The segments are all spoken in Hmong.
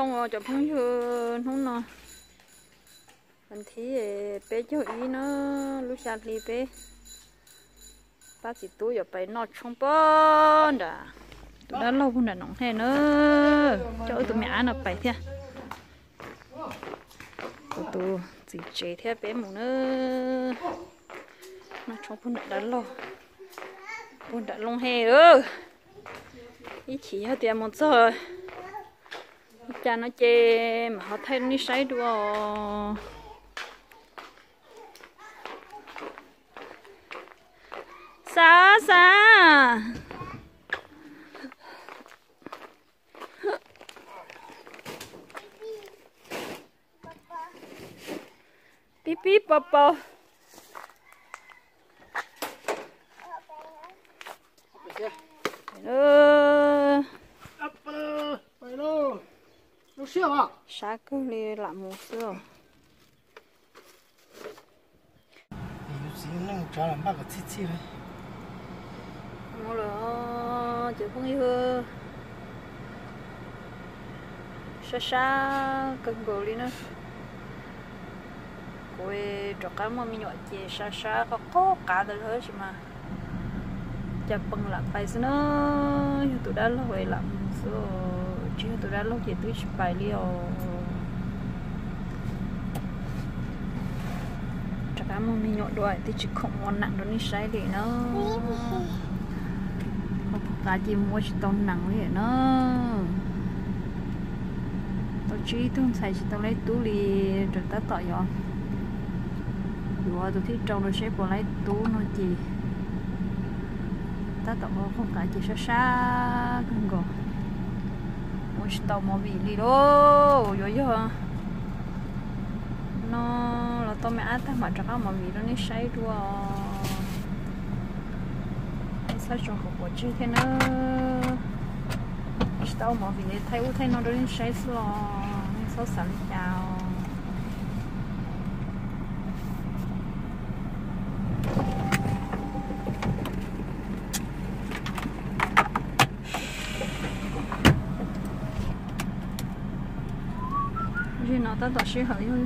Cov phooj ywg, hnub no vas thib peb caug ib na, lub xya hli peb pab txiv tub yuav pais noj tshoob pog nram, tus dab laug puag nram Noom Hej na, coj wb tus me ab no pais thiab. Kuv tus txiv tsev thiab peb mus na, noj tshoob puag nram dab laug, puag nram Looj Hej. Ib chim yog tias mus txog li cas no ces mam ho thaij nej saib dua. Xav, xav. Pib pib pau pau. Sab kawg li, lam mus xwb. Mus lawm, cov phooj ywg, sab sab kawg nkaus li na. Kuv rov qab muaj me nyuam ces sab sab qaug qaug qav tas zog tab sis mas cas pees lam pais xwb na. Yog tus dab laug lam mus xwb, tsis yog tus dab laug ces twb tsis pais li os. Rov qab muaj me nyuam dua twb tsis khoom ua neem rau nej saib li na. Qaug qav ces mus ua tsis tau neem li na. Tau tsib tug ntxhais tsis tau leej tub li, rau tab tom yuav, yuav tus thib rau rau seb puas leej tub no ces tab tom ua qaug qav ces sab sab kawg nkaus, ua tsis tau movie li lauj. Yuav yog no los tau me ab tag mam rov qab movie rau nej saib dua. Nej txhob tso kuv pov tseg thiab na. Tsis tau movie thaij ub thaij no rau nej saib xwb los nej txhob xav li cas. Zaum no tab tom sij hawm yog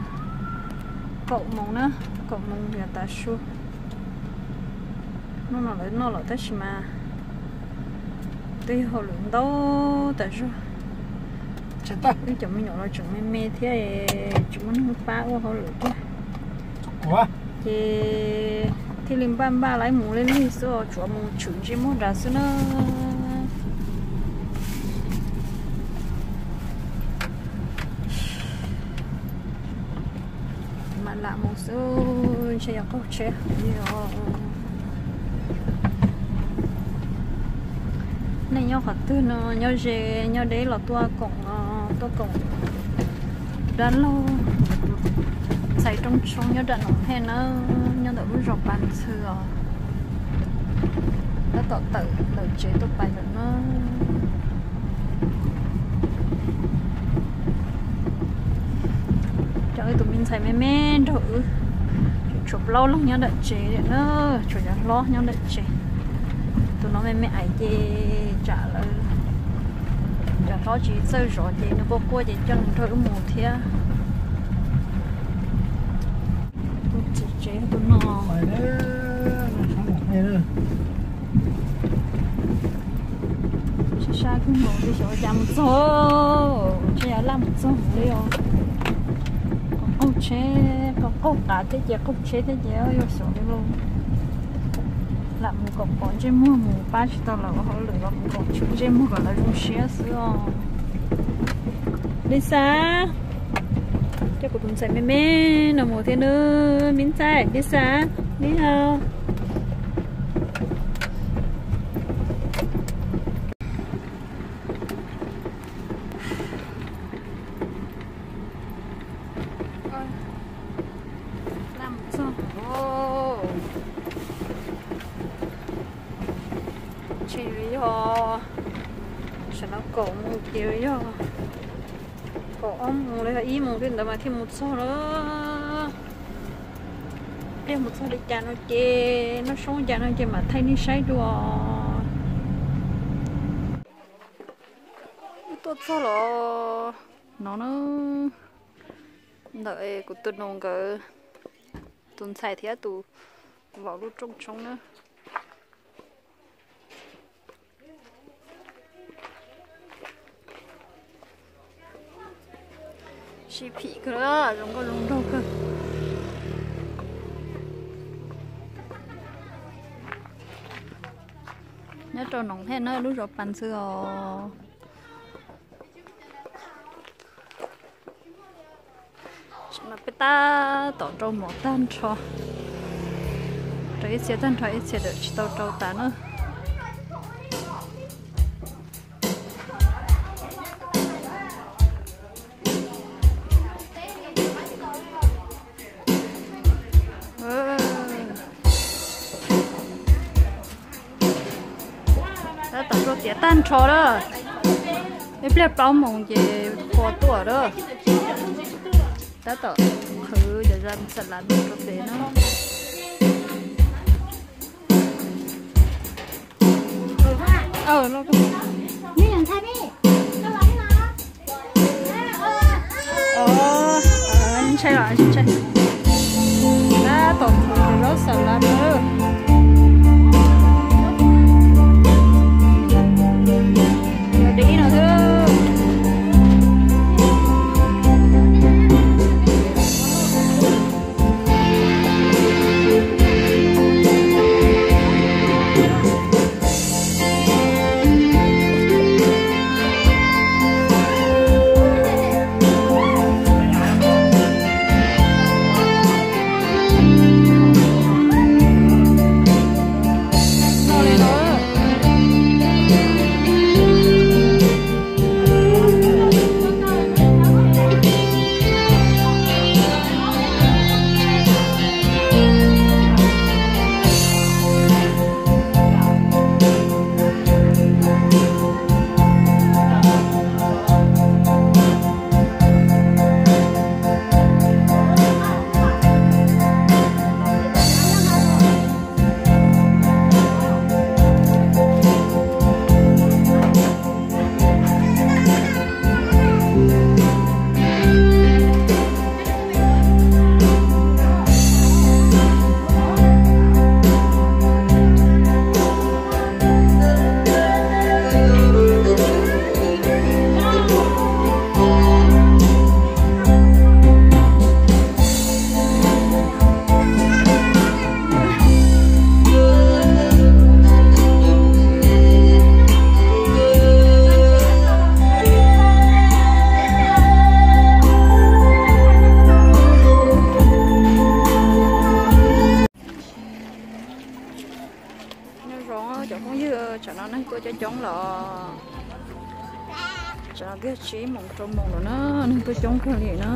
kaum moos na, kaum moos yog tav su. Hnub no lawv noj lawm tab sis mas twb yog hauj lwm ntau tas zog. Wb cov me nyuam los tseem me me thiab, tsis muaj neeg pab ua hauj lwm thiab, ces thiaj li npaj npaj laib mus li lig xwb, tsuav mus tshwm ntsej muag nrad xwb na. Mas lam mus xwb, ntshe yuav qaug tsheb heev li os. Nej nyob qhov twg no, nyob ze nyob deb los tuaj koom, tuaj koom dab laug ntxhais rooj tshoob nyob nram Noom Hej na, nyob ntawm lub zos Pas Ntxhw os. Tab tom tawm ntawm tsev tuaj pais lawm na. Cov wb tus me ntxhais me me nrog wb, tshuav plaub leeg nyob nram tsev na, tshuav cov hlob nyob nram tsev. Tus no me me aiv ces tsam lawv cov hlob tsis txawj zov ces nws quaj quaj ces coj nws nrog wb mus thiab. Tus txiv tsev tus no. Sab sab kawg nkaus li, xyov ua cas mus txog, ntshe yuav laj mus txog li os. Qaug tsheb, qaug qav thiab ces qaug tsheb thiab ces yuav xyov li lauj. Lam mus kom pom ntsej muag, mus pab tsis tau lawv ua hauj lwm los mus kom tshwm ntsej muag kom lawv zoo siab xwb os. Lisa, coj kuv tus ntxhais me me no mus thiab nawb, me ntxhais Lisa, ni hao. Laj mus txog, ntshe yog, sawv daws kaum mus ces yog kaum ob mus los yog ib mus tej ntawd mas thiaj mus txog lawm. Pliag mus txog li cas no ces, noj soob cas no ces mam thaij nej saib dua. Wb tuaj txog los No na, ntawm kuv tus nus nkawd tus ntxhais thiab tus vauv lub rooj tshoob na. Sib phim kawg, zoo nkauj zoo nraug kawg. Nyob rau Noov Hej na, lub zos Pas Ntxwg os. Tam sim no peb tab tom rau mov tag nrho, rau ib txhia tag nrho, ib txhia lawm tsis tau rau tas na. Tab tom rau tiav tag nrho lawm, ib pliag plaub moos ces pua tuaj lawm. Tab tom qhwv cov zam xa lav rau pem no. Ntshai los ntshai. Tab tom qhwv cov zaub xa lav na. Yog dib no xwb. Nyob zoo cov phooj ywg, tsam no neeg tuaj coob coob los, tsam no twb tsib moos rau moos lawm na, neeg tuaj coob kawg li na.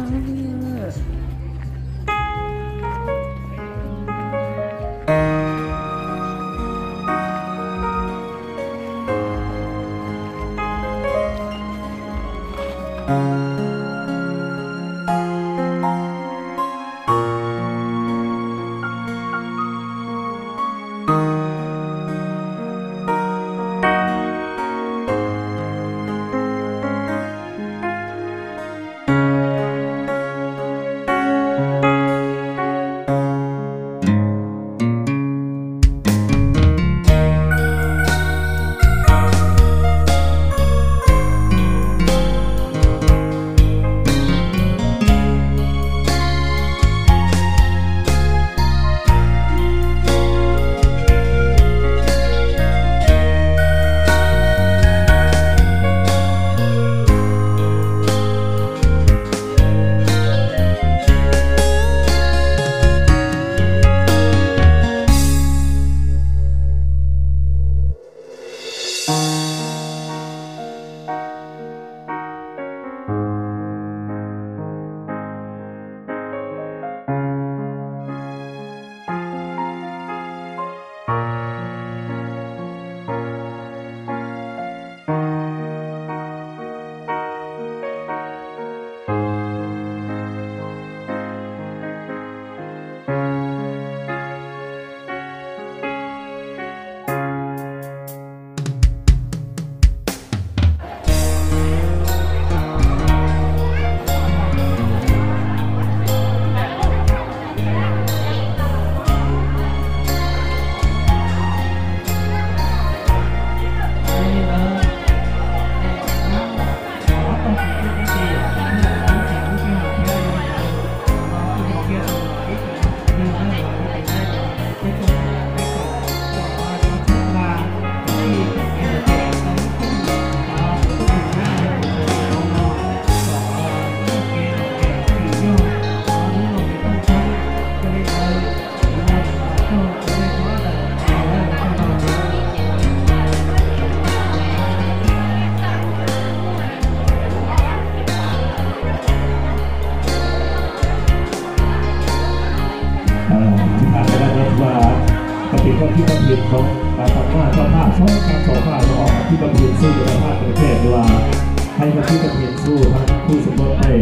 Ban chấp hành khối, à, ban chấp hành số tám sáu ba đó, ban chấp hành sự và ban chấp hành kể là hai ban chấp hành sự và khu sự vấn đề,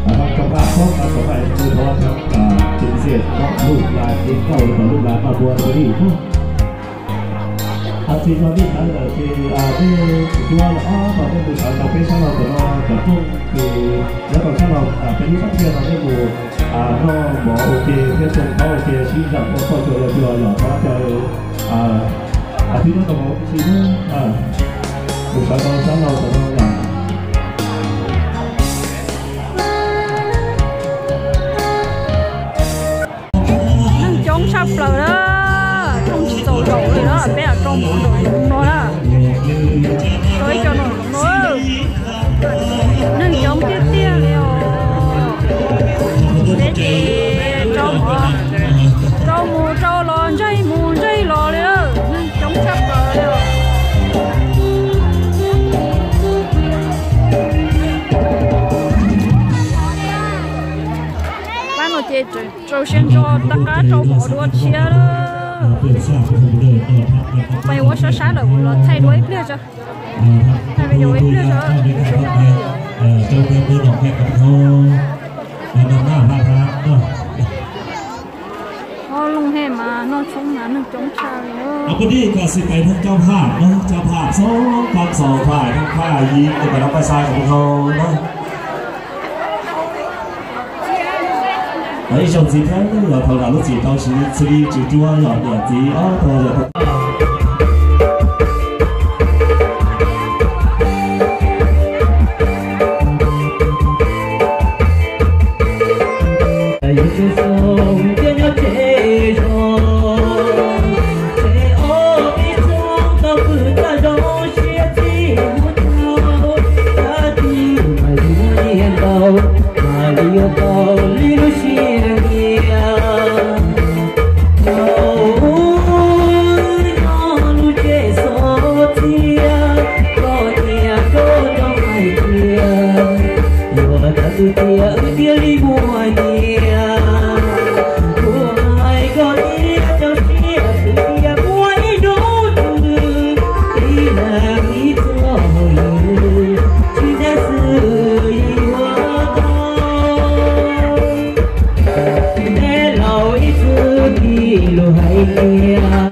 à, ban chấp hành số tám sáu ba như có thắng, à, trình diện có lụt là những câu và lụt là mà buồn có đi. Tsis yog nej sawv daws ces nej tsis cuab los, nej mus sawv rau peb sab laug tom no, cov rooj ces nyob rau sab laug peb lub sam thiaj no nej mus noj mov ua ke thiab tsoo taub ua ke sib zam ua poj cua yog cua yog thov caw tib nyob rau hauv si mus sawv rau sab laug tom no yom. Neeg coob tshaj plaws na, rooj tsis txaus zaum li na, peb lam rau mov nraum zoov no na, rau ib co nraum zoov no. Neeg coob tiag tiag li os. Peb ces rau mov, rau mus rau los, ntseg mus ntseg los li na, neeg coob tshaj plaws li os. Pab no ces tseem rau siab ntso tab qab rau mov dua tshiab. Peb ua sab sab lawm los thaij dua ib pliag tso. Thaij video ib pliag tso. Ob looj he mas noj tshoob mas neeg coob tshaj li. Ab, peb kom xij pais thoob cov phaj no, cov phaj xoob pab xaus phaj thoob phaj yim pais no pais xav kom thoob na. Ib zaug txiv thiab los thaum ntawd lub txim tau xws li tsis cuab yog niam txiv ob tug yog. Yuav tsum zoo thiab nyob tsev zog, tseg ob peb txog tau pw tag zoo siab txij mus tau, tag twg mas yuav muaj nyiaj ntau, mas li yuav tau li lub siab nyiam. Thaum ub nyob lub tsev xov txias, koj niam koj rov hais tias, yuav tau tus tiag wb thiaj li muaj nyiaj. Kuv hais koj thiab rau siab tias muaj ib hnub twg ib leeg ib txoj hauj lwm tsis ntxhab xwm yuav tau. Neb laus ib txwm tig lus hais tias,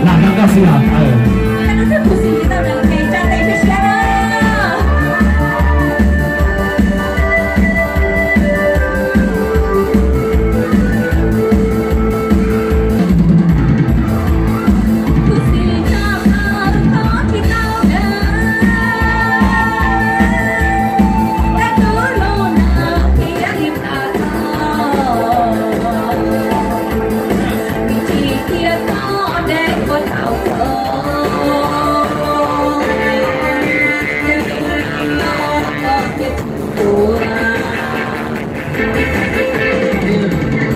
Lam no koj xwb os.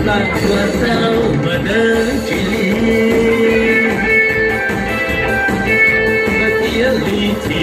Lam tuaj tau mas dawb tsis li, mas thiaj li tsis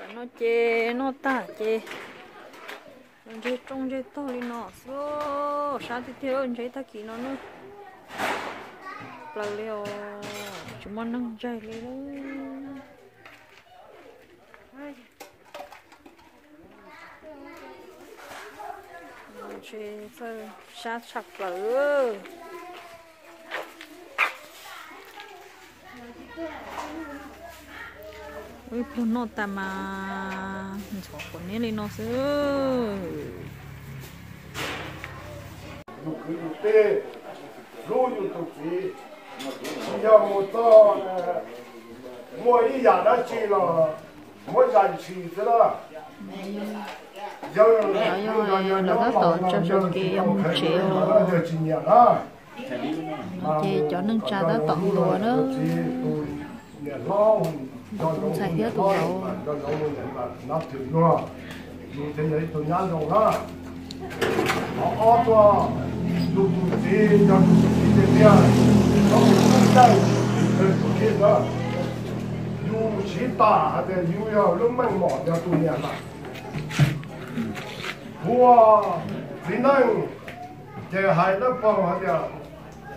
Tsam no ces noj tag ces los ntseg rooj ntseg tog li no xwb. Sab tiag tiag, ntseg tag kis no na. Plaws li os, tsis muaj neeg ntsaig li lawm. Ntshe txawj sab tshaj plaws. Ib pluag noj tas mas ntxhov quav niab li no xwb. Yus kwv yus tij, hlub yus tus txiv, tsis yog mus txog muaj ib yam dab tsi los muab zais ntshis xwb na. Yawg, yawg tab tom tso kev yuav mus tsev os. Ces cov neej tsa tab tom ntuas na. Tus ntxhais thiab tus vauv. Yus thiaj yog ib tug nyab zoo na. Qhov ob tuaj, yus tus txiv yog tus txiv tiag tiag, txhob mus tub caij tus khij na. Yus siv tas hais tias yus yog lub meej mom yog tus niam na. Ua txiv neej ces hais dawb paug hais tias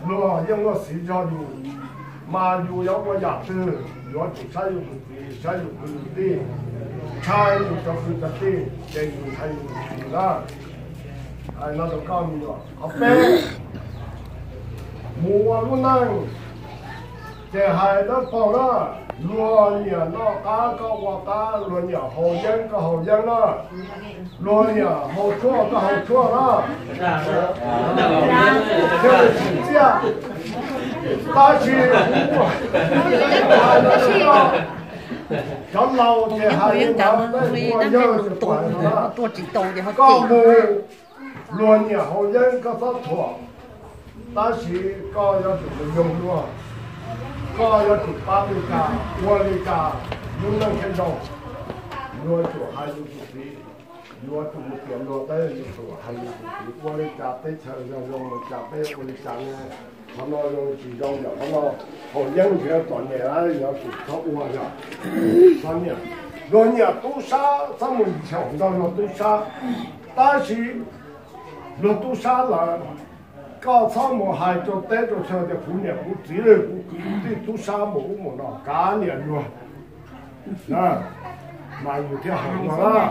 luag yeej muaj xiv zog yus, mas yus yuav ua yam twg yuav tsum saib yus tus txiv, saib yus kwv yus tij, ntshai yus cov kwv cov tij ces yus ntshai yus tus txiv na. Hais no rau koj me nyuam. Qhov peb, mus ua lub neej ces hais dawb paug na, luag nyiam noj qab koj ua qab, luag nyiam haus yeeb koj haus yeeb na, luag nyiam haus tshuaj koj haus tshuaj na. Thiaj li tsim txiaj. Tab sis kuv hais no rau koj, cov laus ces hais li ntawd, peb ua yawg ces pom no na. Koj mus, luag nyiam haus yeeb koj txhob thuam, tab sis koj yuav tsum mus yoog luag, koj yuav tsum pab li cas ua li cas lub neej thiaj zoo. Yuav tsum hais yus tus txiv, yuav tsum mus tiam luag teb, yuav tsum hais yus tus txiv ua li cas teb chaws zoo, zoo li cas peb ua li cas ne, qhov no zoo tsis zoo yom, qhov no haus yeeb nrhiav txom nyem, yuav tsum txhob ua yom. Luag nyiam tub sab, txhob mus xyaum nrog luag tub sab, tab sis luag tub sab lawm, koj txhob mus hais rau teb rau chaw tias kuv niam kuv txiv, kuv kwv kuv tij tub sab mus ub mus no, kav liam luag. Mas yus thiaj haum luag na.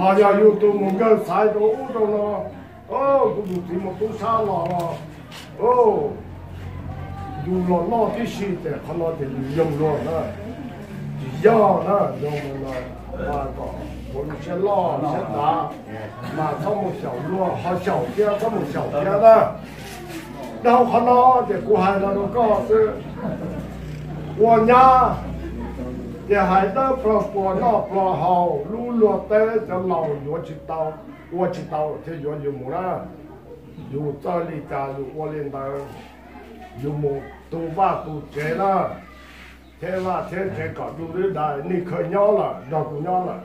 Ho yog yus tus mus nkawg xaiv rau ub rau no, kuv tus txiv mus tub sab los, yus los noj tib si ces qhov no ces yus yoog luag na. Tsis yog na, yoog luag no, mas kom ua lub siab loj siab dav, mas txhob mus xyaum luag, ho xyaum thiab txhob mus xyaum thiab na. Dhau qhov no ces kuv hais no rau koj xwb. Ua nyab Ces hais dawb plho puas noj plho haus, lub luag teb cov laus yuav tsis tau, ua tsis tau thiaj yuav yus mus na. Yus txawj li cas yus ua li ntawd, yus mus tu vaj tu tsev na, thiab vaj thiab tsev kom du lub dais, nej khaws nyob lawm nrog kuv nyob lawm.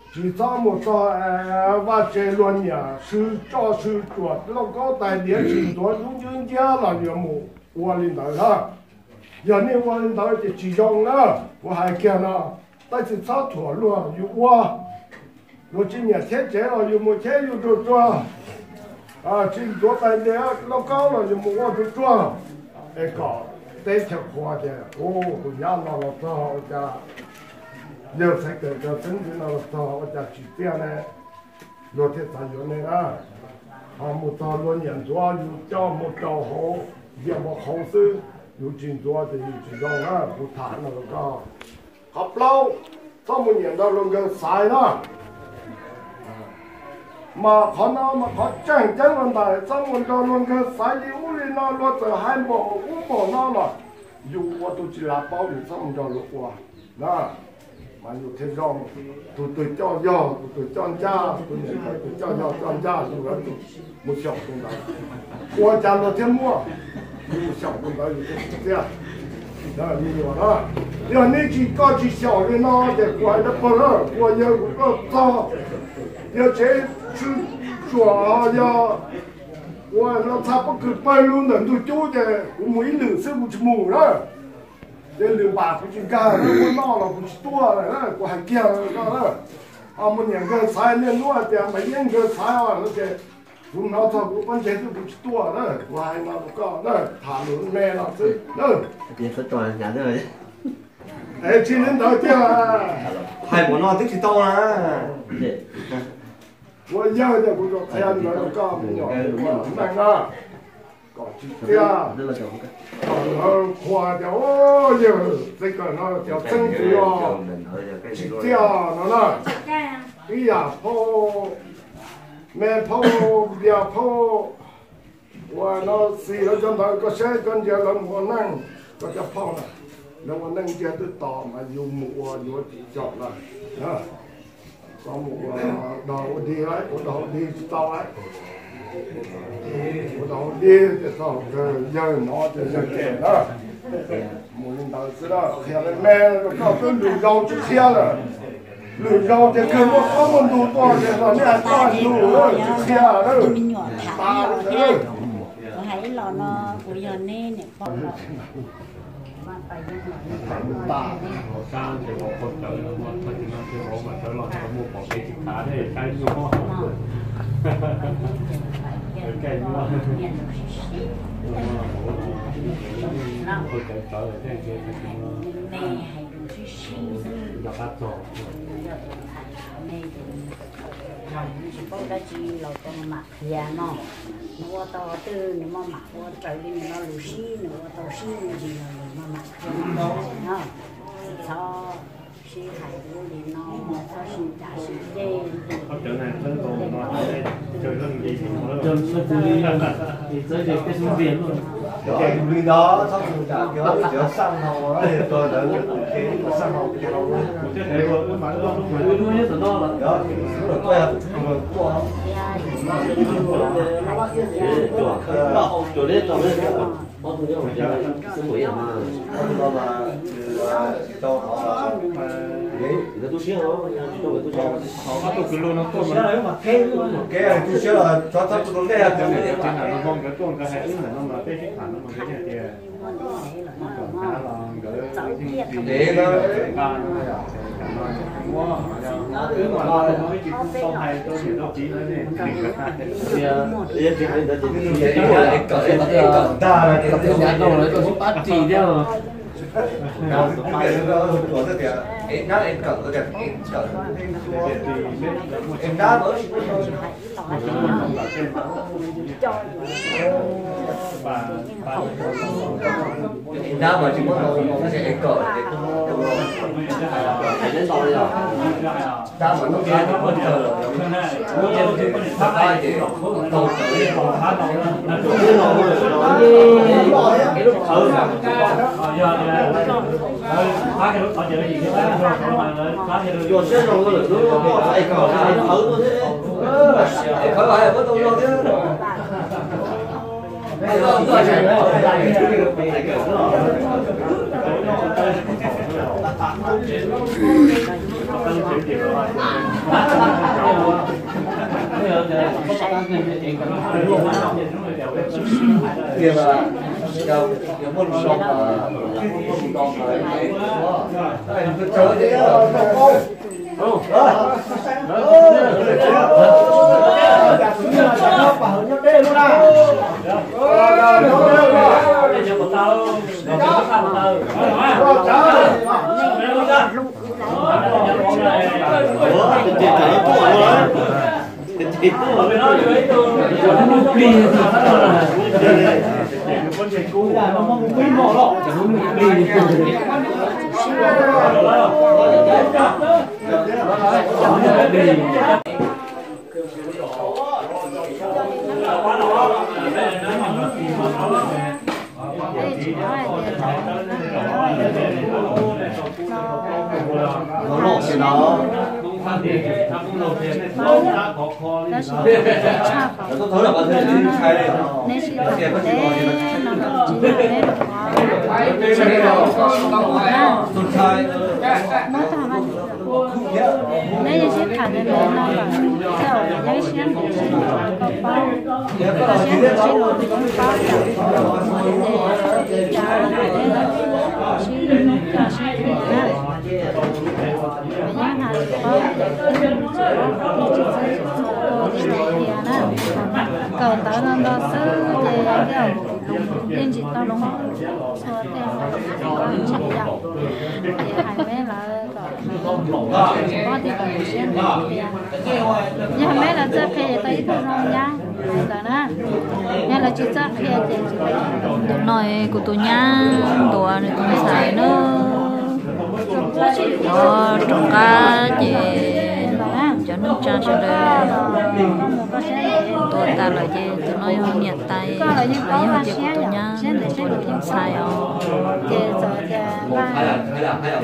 Tsis txhob mus txog vaj tsev luag nyiam sw tsoj sw tsuam lauj kaub tais diav tsis ntxuav dub ncwb nciab los yuav mus ua li ntawd na. Yog nej ua li ntawd ces tsis zoo na. Kuv hais kiag no, tab sis txhob thuam luag yus ua. Luag tsis nyiam cheb tsev los yus mus cheb yus ruag ruag, tsis ntxuav tais diav lauj kaub los yus mus ua ruag ruag, es kom teb chaws qhuas tias, tus nyab no los txog ua cas, yawg Xaiv Kawm cov xeeb ntxwv no los txog ua cas tsim txiaj ne, luag thiaj xav yuav nej na. Ho mus txog luag nyiam ntxuav yus coj mus rau hauv, ntiaj npoo qhauv xwb, yus tsis ntxuav ces yus tsis zoo na. Kuv tham no rau koj. Qhov plaub, txhob mus nyiam nrog luag nkawd xaiv na. Mas qhov no mas qhov tseem ceeb los ntawm txhob mus nrog luag nkawd xaiv li ub li no, luag txawm hais npaum ub npaum no los yus ua tus tsis lav paub, yus txhob mus nrog luag ua na. Mas yus thiaj zoo. Tus twg coj yog, tus twg coj ncaj, tus niam tais tus coj yog coj ncaj, yus mus xyaum tus ntawd, ua cas luag thiaj muaj. Yus mus xyaum tus ntawd yus thiaj tsim txiaj. Me nyuam na, yog nej tsis, koj tsis xyaum li no ces kuv hais dab pag lawm, ua yawg kuv tuaj txog, yog tsev tsw tsuam, yog ua no txha pob kws pawg lug ntawm ntug cub ces kuv mus ib lwm xwb kuv tsis mus na. Ces lwm npam kuv tsis nkag, muaj noj los kuv tsis tuaj lawm, kuv hais kiag koj na. Ho mus niam nkawg xaiv, niaj hnub hais tias mas yeej nkawg xaiv os no ces kuv hnov txog kuv pob ntseg xwb kuv tsis tuaj na. Kuv hais no rau koj na, tham lus me no xwb na. Es tsis li ntawd tiag, hais npaum no twb tsis tau na. Ua yawg ces kuv tsuas qhia li ntawd rau koj me nyuam, kom meej na, kom tsim txiaj, kom lawv qhuas tias yawg Xaiv Kawm no cov xeeb ntxwv os, tsim txiaj no na. Ib yam phauj, me phauj, npias phauj, ua no xis lawv cov ntawd koj saib koj ntsia lawv mus ua neej, koj cov phauj na, lawv ua neej ntsia twb tos mas yus mus ua yuav tsis caum lawm. Koj mus ua dog ua dig, ua dog ua dig tsis tau lawm. Ua dog ua dig ces txog kawg yawg hnov ces yawg cem na. Mus li ntawd xwb na, qhia me me rau koj, twb lwm zaus tsis qhia lawm. Lwm zaus ces kawg muaj qab muaj ntug tuaj ces los nej hais koj hais lus tsis qhia lawm. Tas li ntawd. Kuv hais ib los no kuv yog neb niam pog los. Me hais lus sib sib xwb, yog tus tham me ces nws tsis paub dab tsi los tau mam qhia no. Nws ua tau twg nws maj mam ua raws li nws lo lus sib, nws ua tau sib me ntsis los nws maj mam qhia no. Txhob sib hais ua li no, txhob sib cav sib ceg. Yog tus li ntawd txhob tus cas, yog cov xaj hau, tus ntawd tus ke xaj hau ke hau. Tsis tau qhov tu siab, tu siab los txhob txhob tu ntej. Ntag, tus nyab rau lawv tuaj sib pab ris thiab. Dab mas tsis muab tau no, es kom dab mas noj qab ces muab chaw lawm, noj qab ces tau chaw. Yuav siab zoo lawm, es kom es khawb es muab tau no thiab. Tiag, yog muaj lus zoo, muaj lus zoo, Tab sis nej sib tham teb no los tsis yog peb los qhov, neb yeej sib tham ntev ntev no lawm, tej zaum lawv yeej siab ntev sib nrog koj paub, siab ntev sib nrog koj paub, ces cas sib hlub coj sib tham na. Mas yeej hais tsis paub tias txij txij txhua txhua tias na, kawm ntawv no nto xwb ces yeej tsis tau txhua tej tsis yam, ces hais peb lawv kom tsis paub tej tsis siab ntev tias, yog hais peb lawv txawj qhia ces tau ib tug zoo nyab hais ntawd na, yog lawv tsis txawj qhia ces tsis tau. Tus no kuv tus nyab ntuav nws tus ntxhais na. Rov qab ces cov neej tsa sawv daws tuag tas lawm ces tus no yog niam tais los yog tias kuv tus nyab ntuav nws tus ntxhais os. Ces txawm tias tej qhov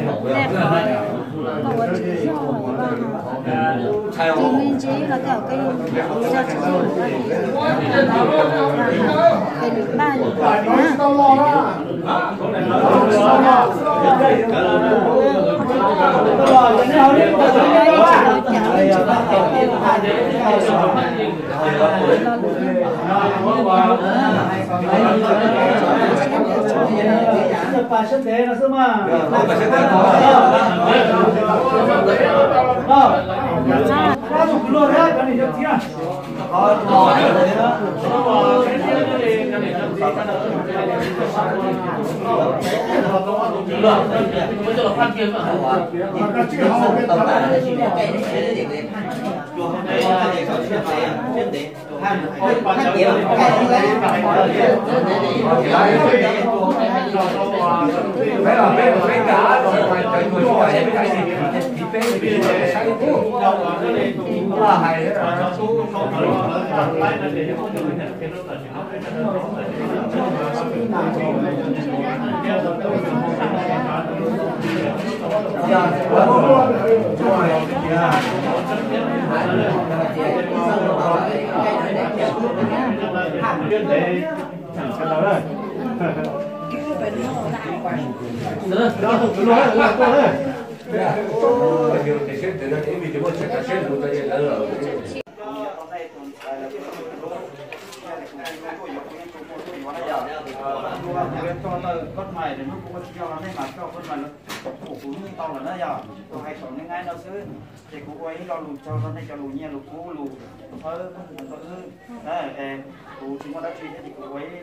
koj ua tsis yog los yog koj ua tsis yog los tej qhov koj ua tsis yog los yog koj lwm paj lwm pam na. Kuv hais saum neb nqaij no xwb, ces kuv ua ib lo lus tsaug rau nej cov lus nyiaj lus kub lus thawb ntau wb. Kuv tsis muaj dab tsi thiab ces kuv ua ib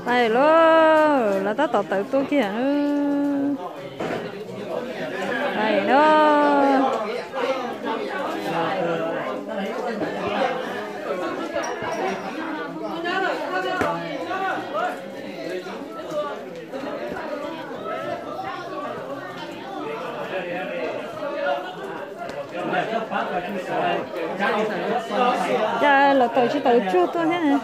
Pais lauj, lawv tab tom tawm tuaj kiag. Pais lauj. Cas lawv tawm tsis tawm tsuag tuaj thiab ne?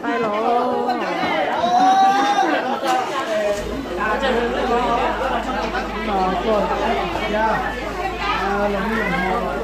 Pais los. Los tuaj, los mib los hmo.